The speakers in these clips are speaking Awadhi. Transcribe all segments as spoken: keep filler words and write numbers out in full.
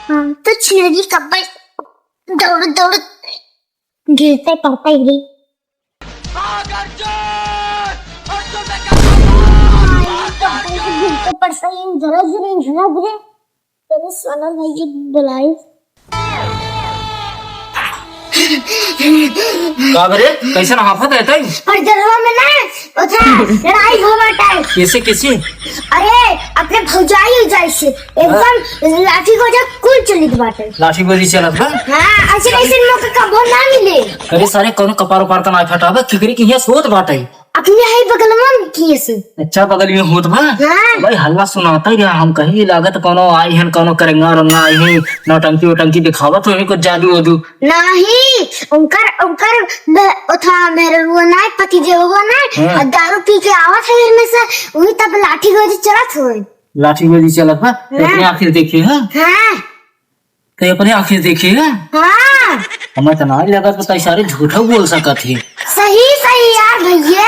हम तो छिलरी कब्बल दौड़ दौड़ गिरते पड़ते ही। गिरते पड़ते ही, जरा जरा जरा जरा। चलो सोनल भाई जी बुलाए। का बरे, कैसन हाफत है तई? और जलवा में ना, उधर लड़ाई हो बाटे। कैसे, कैसे? अरे, अपने भौजाई उजाई से एकदम लाठी गोजा कुल चलित बाटे। लाठी गोजी चलत बा? हाँ, ऐसे, ऐसे मौका कबो ना मिले। अरे सारे, कौनो कपार उपार त ना फटावे, केकरे के हियाँ सोत बाटे। अपने है बगलवा में किए से। अच्छा, बगल में होत बा? हाँ। भाई, हल्ला सुनाता ही रहा, हम कहीं लागत कौनो आई हन, कौनो करेंगा रंगा आई हैं, नौटंकी वोटंकी दिखावत हो, कुछ जादू वादू। नहीं, उनकर, उनकर ब-, उठा मेरे वो ना, पति देव वो ना, हाँ। और दारू पी के आवत है घर में से, वही तब लाठी गोजी चलत हो। लाठी गोजी चलत बा? तो हाँ। अपने आँखी देखिए, हाँ? हाँ। तो अपने आँखी देखिए, हाँ? हाँ। हमें तो ना लगत, बताई सारे झूठा बोल सकत है। सही, सही यार भैया।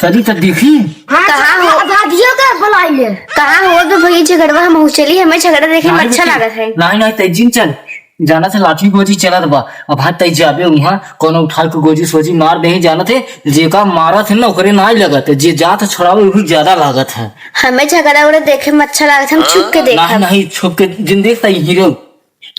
चली तब देखी। हाँ, कहाँ चल, हो? भाभियो के बुलाई ले। कहाँ हो तो भैया झगड़वा, हम चली, हमें झगड़ा देखे में नहीं अच्छा बेटी, लागत है। नहीं, नहीं, तेजिन चल। जानत है लाठी गोजी चलत बा। अब हाथ तई जाबे उहाँ, कौनो उठा के गोजी सोजी मार देही, जानत है, जेका मारत है ना, ओकरे नाई लगत है, जे जात छोड़ावे, वही ज्यादा लागत है। हमें झगड़ा उड़ा देखे में अच्छा लागत है, हम छुप के नहीं, देखब। नहीं, छुप के जिन देखता ही हीरो।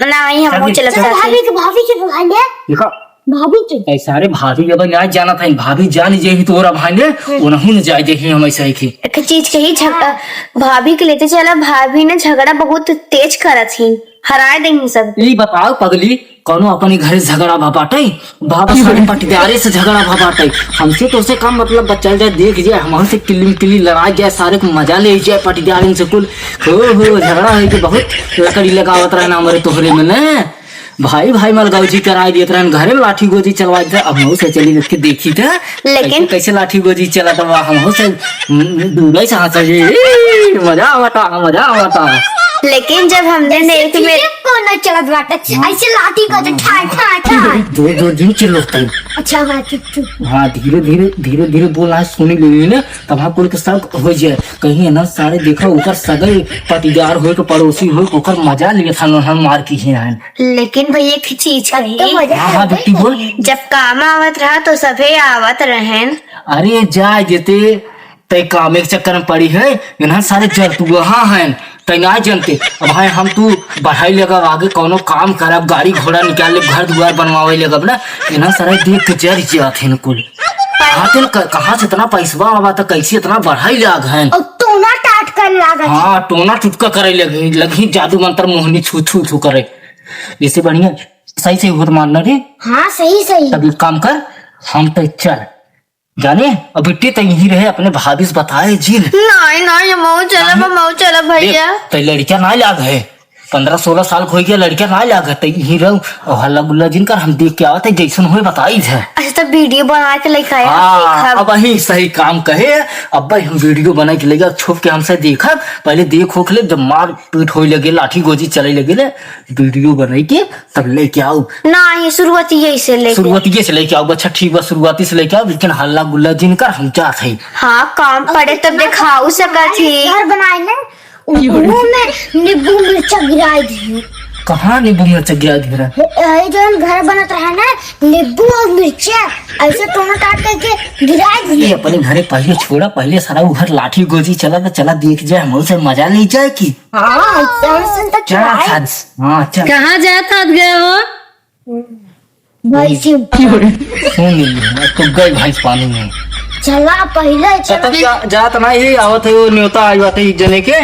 नहीं, हम चल, चलत चल, रहते। भाभी के, भाभी के बुला ले। देखा? भाभी के। ऐ सारे भाभी के भाई नाई जानत है, भाभी जान जे ही तोरा भाई ने, हम्म। उनहु ने जाए जे ही हम ऐसा ही की। एक चीज कही, झग-, भाभी के लेते चला, भाभी ने झगड़ा बहुत तेज करत ही, हराए देही सब। ई बताओ पगली, कौनो अपने घरे झगड़ा भा बाटे? बाबा सारे पटीदारे से झगड़ा भा बाटे। हमसे तो उसे कम मतलब बा, चल जाए, देख जाए, हमहू से किल्ली किल्ली लड़ाई जाए, सारे को मजा ले जाए पटीदारन से कुल। हो, हो, झगड़ा है कि बहुत लकड़ी लगावत रहना हमारे तोहरे में ने। भाई, भाई मलगौजी कराई देत रहन, घरे में लाठी गोजी चलवाई दे, अब हमहू से चली देख के देखी थे। लेकिन कैसे, कैसे लाठी गोजी चलत बा, हमहू से, हम्म, दूरे से हंस जी, मजा आवता, मजा आवता। लेकिन जब हमने ऐसे नेट में चीजें कौन चलत बाटे? हाँ। ऐसे लाठी को तो ठाय, ठाय, ठाय। जोर, जोर, जोर चिल्लाते हैं। अच्छा, हाँ, चुप, चुप। हाँ, धीरे, धीरे, धीरे, धीरे बोल, आज सुनी लेली ने, तब हाँ कुल के सब हो जाए। कहीं है ना सारे देखा, ओकर सगई पटीदार होए के, पड़ोसी होए के, ओकर मजा लिए था, हम मार की ही हैं। लेकिन भैया, एक चीज कही। तो मजा हाँ, हाँ, आवत बिट्टी बोल। जब काम आवत रहा तो सभे आवत रहेन। अरे, जाए देते, तै काम एक चक्कर में पड़ी है, इन्हन सारे जरतुआ हैं, तै ना जनते। अब भाई हम तू बढ़ाई लेगा, आगे कौनो काम करब, गाड़ी घोड़ा निकाल लेब, घर दुआर बनवावे लेगा ना, इन्हन सारे देख के जर जात हैं कुल। हाँ, तेन क-, कहाँ से इतना पैसवा आवा था, कैसे इतना बढ़ाई लाग हैं? और टोना टाट कर लाग हैं। हाँ, टोना टुटका करे लगी, लगी जादू मंत्र मोहनी छू छू छू करे। इससे बढ़िया सही सही होत मानना रे। हाँ, सही सही। तब एक काम कर, हम तो चल। जाने, अब बिट्टी त यहीं रहे, अपने भाभी से बताए जिन। नहीं, नहीं, हम मऊ चलब, नहीं। हम मऊ चलब, भैया। देख, त लड़का ना लाग है, पन्द्रह सोलह साल के हो गया, लड़का ना लाग है, त यहीं रहो, और हल्ला गुल्ला जिन कर, हम देख के आवत है, जैसन होए बताई है। अच्छा, तो वीडियो बना के लेके आए, हाँ, देखब। अब वही सही काम कहे, अब भाई हम वीडियो बना के लेके, छुप के हमसे देखब, पहले देख होख ले, जब मार पीट होए लगे, लाठी गोजी चले लगे ले, वीडियो बनाई के तब लेके आऊ। नहीं, शुरुआतिये से लेके। शुरुआतिये से लेके आऊ। अच्छा ठीक बा, शुरुआती से लेके आऊ, लेकिन हल्ला गुल्ला जिन कर, हम जात है। हाँ, काम पड़े तब देखाऊ सकत ही। घर बनाए ले, उ-, उहू में नींबू मिर्चा गिराए दियो। कहाँ नींबू मिर्चा गिराए दियो रे? ए, ए, जौन घर बनत रहा ना, नींबू और मिर्चा ऐसे टोना टाट करके गिराए दियो। ये अपने घरे पहले छोड़ा, पहले सारा उ घर लाठी गोजी चला, तो चला देख जाए, हम उसे मजा ले जाए की। हाँ, ऐसे तो चला चढ़ाई। साथ। हाँ, चल। कहाँ जात हाथ गए हो? भाई जी। सुन ली, मैं तो गई भैंस पानी में। चला, पहले चला। तब जा, जात ना ही आवत है, वो न्योता आई बात है, एक जने के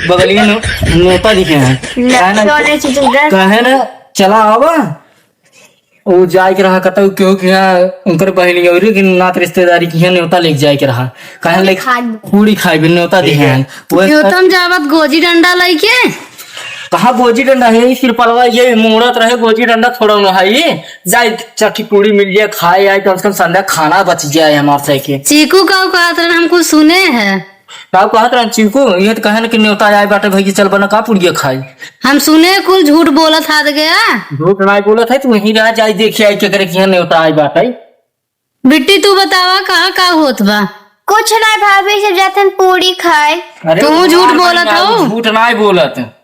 बगलिए न्यो-, न्योता दिखे हैं। ना, कहे ना, कौन है चीज उधर? कहे ना, चला आवा। वो जाए के रहा, कहता हूँ, क्यों कि यहाँ उनकर बहनी और कि नात रिश्तेदारी की है, न्योता लेके जाए के रहा। कहे पूरी ले, खाए। पूरी खाए भी न्योता दिखे हैं। वो न्योता में जावत गोजी डंडा लेके। कहाँ गोजी डंडा है? ये सिरपलवा ये मोड़त रहे, गोजी डंडा थोड़ा ना है ये। जाए चटनी पूड़ी मिल जाए, खाए आए, कम से कम संध्या खाना बच जाए हमार से के। चीकू का कहत रहन, हम कुछ सुने हैं। का कहत रहन चीकू? ये तो कहे ना कि न्योता आए बाटे भैया, चल बना का पुड़िया खाई। हम सुने कुल झूठ बोलत हाथ गया। झूठ ना बोलत है, तू वहीं रह, जाए देखिए आई के करे कि यहाँ न्योता आए बाटे। बिट्टी तू बतावा कहाँ का होत बा? कुछ नाहीं भाभी, सब जातन पूड़ी खाए। अरे तू झूठ बोलत हो। झूठ नाहीं बोलत,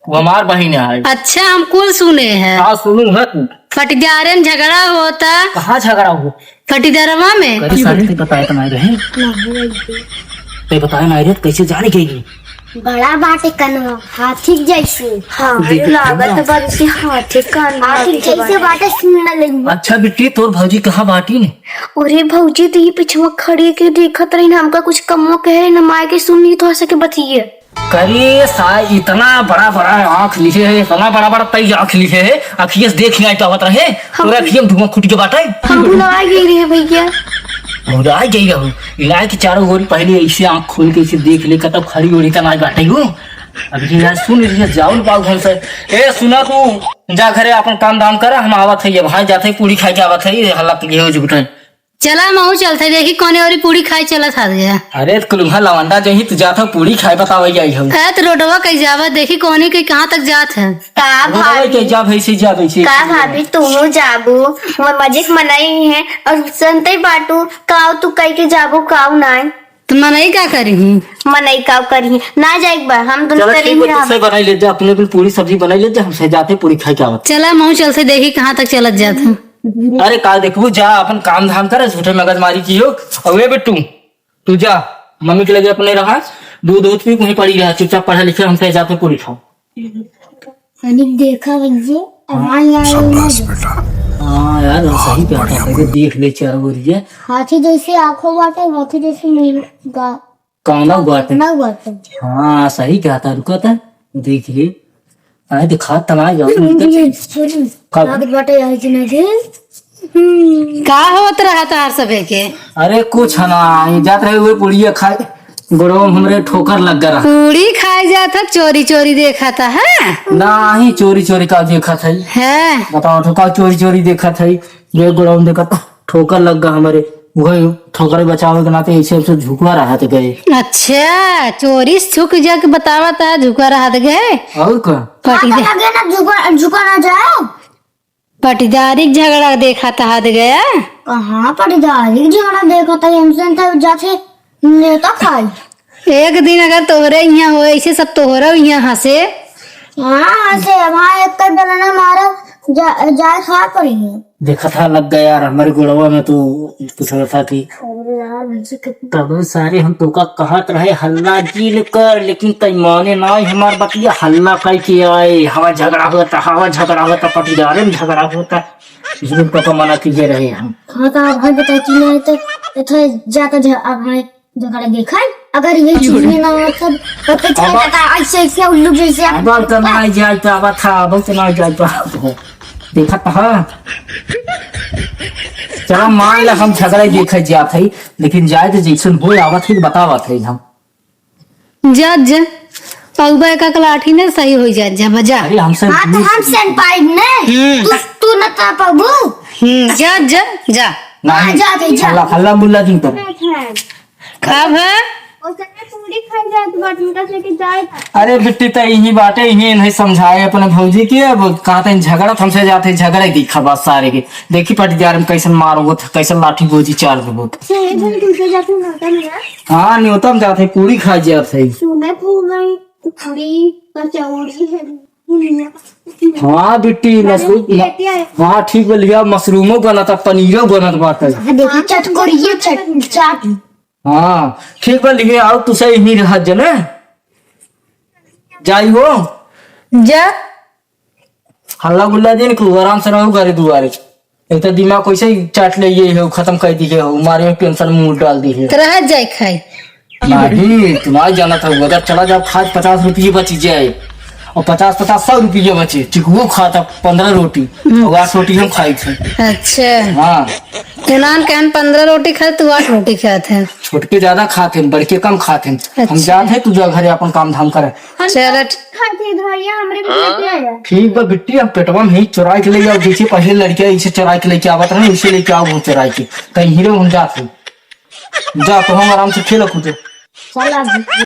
वो हमार बहिन है। अच्छा, हम कुल सुने हैं। हाँ, सुनू है तू। पटीदारे में झगड़ा होता। कहाँ झगड़ा हो? पटीदारवा में। अरे सर, ते बताए तो नाहीं रहे। ते बताए नाहीं रहे, कैसे जाने गई? बड़ा बाटे कनवा, हाथी जैसे। हाँ, देख, लागत बा जैसे हाथी कान, हाथी जैसे बाटे, सुनने लगी। अच्छा बिट्टी, तोर भौजी कहाँ बाटी ने? अरे भौजी तो ये पिछवा खड़ी के देखत रही ना, हमका कुछ कमो कह रही ना, माय के सुनी तो हंस के बतिये। करे सा, इतना बड़ा बड़ा आँख लिहे है, इतना बड़ा बड़ा तई आँख लिहे है, अखिए से देख नाहीं पावत रहे। हम तोरा अखिए में धुआं खुट के बाटे। हम भुला गई रहे भैया। भुला गई रहू। इलाज के चारों ओर पहले ऐसे आँख खोल के ऐसे देख ले, कतब खड़ी ओड़ी त नाहीं बाटे हूँ। अब ये यार सुन लिया, जाओ बाबू हमसे। ए सुना तू, जा घरे अपन काम धाम कर, हम आवत है, ये भाई जाते पूड़ी खाए के आवत है, ये हल्ला के हो जुगटे। चला, महू चलत है, देखी कौने ओरी पूड़ी खाए चलत हाथ गया। अरे, त कुलुम्हा लवंडा जही, तू जात हो पूड़ी खाए, बतावे जाई हम। ए, त रोडवा कहीं जावा, देखी कौने के कहाँ तक जात है। का रोडवा भाभी? के जा भैंसी, जा भैंसी। का भाभी, तू जाबू? मोर मजे के मनई है, और सुनते बाटू, काव तू कह के जाबू, काव नाय। त मनई का करी? मनई काव करी? ना जाए एक बार, हम दोनों चलो, करी ठीक बा, ही तू से बनाई ले जा, अपने कुल पूड़ी सब्जी बनाई ले जा, हमसे जाते पूड़ी खाए के आवत। चला, महू चलत है, देखी कहाँ तक चलत जात है। अरे का देखबू, जा अपन काम धाम कर, झूठे मगजमारी की हो। अबे बिट्टू, तू जा, मम्मी के लगे अपने रहा, दूध दूध पी, वहीं पड़ी रहा, चुपचाप पढ़ा लिखा, हमसे जाते पूरी खाओ। अनिक देखा भैया, अब हाँ। हाँ यार, शाबाश बेटा। हाँ यार, हम सही बहुत कहता बढ़िया है, बोल। देख ले चारों ओर ये। हाथी जैसे आँखों बाटे, हाथी जैसे मुँह गा-, कानों बाटे। ना बाटे। हाँ, सही कहता, रुको तो, देख ले। आए तो खा तनाई जाओ। हम्म, ये छोरी। का? लागत बाटे यहाँ की नदी। हम्म। का होत रहा तार सभे के? अरे कुछ ना, ये जात रहे हुए पुड़िया खाए, गोड़वा में हमरे ठोकर लग गया रहा। पूड़ी खाए जात है, चोरी चोरी देखा था, है? नाही, चोरी चोरी का देखा था? है। बताओ तो का चोरी चोरी देखा था? ये गोड़वा में देखा था। ठोकर लग गा हमरे, वही ठोकर बचावे के नाते ऐसे ऐसे झुकवा रहत गए। अच्छा, चोरी से झुक जा के बतावत है, झुकवा रहत गए। और का? पटी हाँ, तो दे। लगे ना झुका, झुका ना जाए। पटीदारी के झगड़ा देखत हाथ गया। कहाँ पटीदारी के झगड़ा देखत है, हमसे तो जाते नेता खाई। एक दिन अगर तोहरे इहाँ होए, ऐसे सब तोहरे इहाँ हँसे। हाँ, हँसे, वहाँ एक कर बेलना मारा, जा, जाए खा पड़ी है। देखा था, लग गया यार, हमारे गोड़वा में तो कुछ था कि अरे यार, मुझे कितना तब सारे हम तोका कहत रहे, "हल्ला जिन कर," लेकिन तै माने नाई हमार बतिया, हल्ला कई के आए, हवा झगड़ा होता, हवा झगड़ा होता, पटीदारे में झगड़ा होता, इसलिए तोका मना किए रहे हम। हाँ, तो आप भाई बताई कि नहीं तो, तो थोड़ा जाता जा, आप भाई झगड़ा देखा है? अगर ये चीज में ना हो, तब, तब तो चला अब जाता, ऐसे, ऐसे उल्लू जैसे आप अब तो ना जाए तो, अब था, अब तो ना जाए तो, देखा था। चला, मान ला, हम झगड़ा देखे जात है, लेकिन जाए तो जैसन होए आवत है, बतावत है हम। जा, जा, पगबा एक एक लाठी ने सही हो जा, जा, बजा। अरे, हमसे हाँ, तो हम सेन पाइब ने। हम्म। तू, तू न ता पगबू। हम्म, जा, जा, जा। नहीं, हाँ, जा, जा, जा। हल्ला, हल्ला गुल्ला जिन कर। का भा? ओसने पूरी खाई जात बाटे, उनका से कि जाए। अरे बिट्टी, त इही बाटे, इही इन्हें समझाए अपने भौजी के। अब कहते हैं झगड़त हमसे जाते, झगड़े दिखा बस सारे के। देखी पटीदार में कैसन मार होत, कैसन लाठी गोजी चाल होत। से एक दिन तुमसे जाते माता मेरा। हाँ, न्योता में जाते, पूरी खा जाते। सुने फूल गई, पूरी कचौड़ी है। हाँ बिट्टी, अरे, मशरूम, ये क्या है? हाँ ठीक बा, लिया मशरूमो बनत, पनीरो बनत बाटे। हाँ, देखो, चटकोरिये चट-, चाट। हाँ, ठीक बा, लिहे आओ, तू सही ही रह जने। जाई हो। जा। हल्ला गुल्ला दिन को आराम से रहो घरे दुआरे। एक तो दिमाग कैसे ही चाट ले ये हो, खत्म कर दिए हो, मारे में टेंशन में मूड डाल दी है। तो रह जाए खाए। नहीं, तुम्हारे जाना था, अगर चला जाओ, खाद पचास रुपये बच जाए। और पचास, पचास, सौ रुपये बचे, ठीक वो खाता पन्द्रह रोटी, हम्म। और आठ रोटी हम खाई थे। अच्छा। हाँ। इनान कहन पन्द्रह रोटी खाए, तू आठ रोटी खात है। छोटके ज्यादा खात हैं, बड़के कम खात हैं। हम अच्छा। जात है, तू जा घरे अपन काम धाम करे। चल। खाते भैया, हमरे भी लेके आया। ठीक बा बिट्टी, हम पेटवा में ही चुराई के ले जाओ, जैसे पहले लड़के इसे चुराई के लेके आवत रहे, इसे लेके आओ, हम चुराई के। कहीं हीरो हम जात हैं। जा, तो हम आराम से खेलो कूदो। चला।